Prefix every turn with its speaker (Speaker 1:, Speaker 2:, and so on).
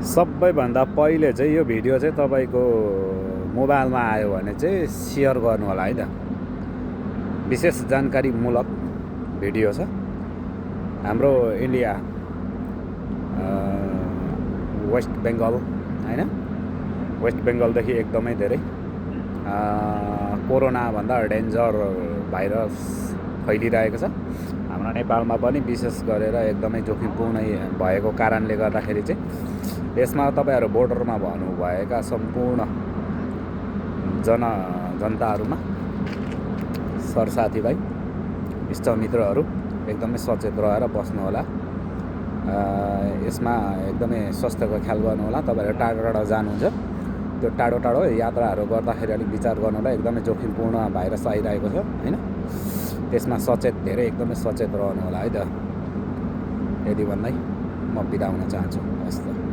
Speaker 1: सबैभन्दा पहिले चाहिँ यो भिडियो चाहिँ तपाईँको मोबाइलमा आयो भने चाहिँ सेयर गर्नु होला है त। विशेष जानकारीमूलक भिडियो छ। हाम्रो इन्डिया वेस्ट बेङ्गल हैन, वेस्ट बेङ्गलदेखि एकदमै धेरै कोरोनाभन्दा डेन्जर भाइरस फैलिरहेको छ। हाम्रो नेपालमा पनि विशेष गरेर एकदमै जोखिमपूर्ण भएको कारणले गर्दाखेरि चाहिँ यसमा तपाईँहरू बोर्डरमा भन्नुभएका सम्पूर्ण जनताहरूमा सरसाथीभाइ इष्टमित्रहरू एकदमै सचेत रहेर बस्नुहोला। यसमा एकदमै स्वास्थ्यको ख्याल गर्नुहोला। तपाईँहरू टाढो टाढो जानुहुन्छ, त्यो टाढो टाढो यात्राहरू गर्दाखेरि अलिक विचार गर्नुहोला। एकदमै जोखिमपूर्ण भाइरस आइरहेको छ हैन, त्यसमा सचेत धेरै एकदमै सचेत रहनुहोला है त। यदि भन्दै म बिदा हुन चाहन्छु। हस् त।